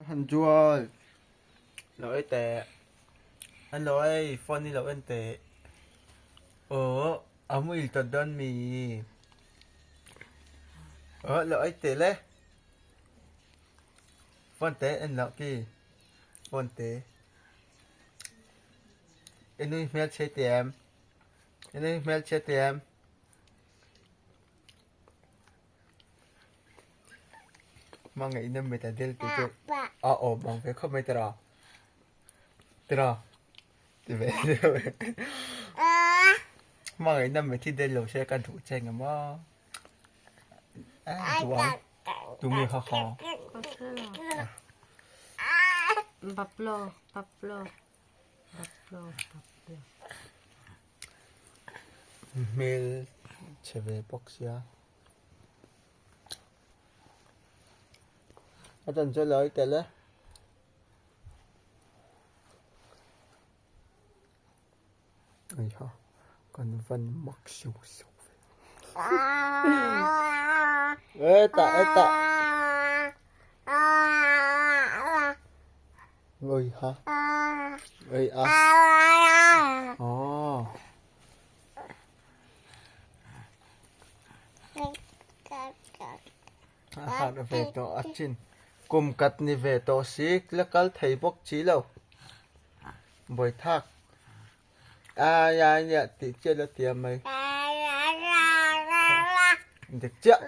Han Jual. Lo ei teh. Hello ei, phone hi lo en teh. Aw, a muhil tawt dawn mi. Aw, lo ei teh le. Phone te en loh ki. Phone te. I nui hmel chhe ti em? I nui hmel chhe ti em? Hmangaihna mit a del tih chu a awm ang ve khawp mai tira tira ti ve hmangaihna mit hi del lo se ka duh che engemaw a duh ang tunge kha kha Pablo Pablo Pablo Pablo Hmel chhe ve bawk sia. A chan chu lo tel e. Eiha kan van mak siu siu ve. Eta eta. Oi ha. Oi a. Oh. A harh ve tawh a chin. Kum kat ni ve tawh si la kal thei bawk chi lo. Bawithak. Ai ai nia tih chiah la tia mai. Dik chiah.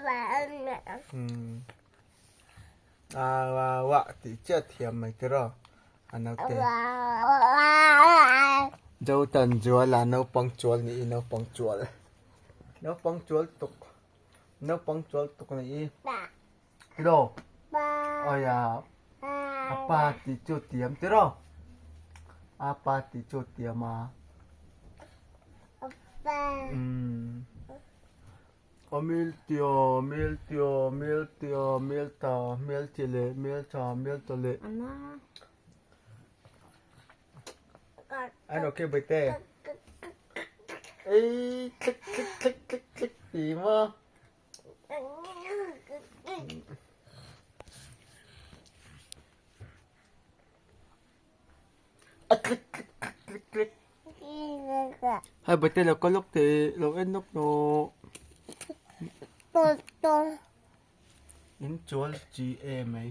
Hmm. A wa wa tih chiah thiam mai tiraw a naute. Zotan Zuala naupang chual ni i naupang chual. Naupang chual tuk. Naupang chual tuk ni i. Tiraw. Oi a a pa tih chu tiam tiraw. A pa tih chu tiam a. Umm. Amiltio, miltio, miltio, milta, milti leh miltha, milta leh. An okay bawihte. Ei click click click click click ti maw. A click click click click click. Hai bawihte lo kal lawk teh lo en lawk rawh. In chual chi em mai.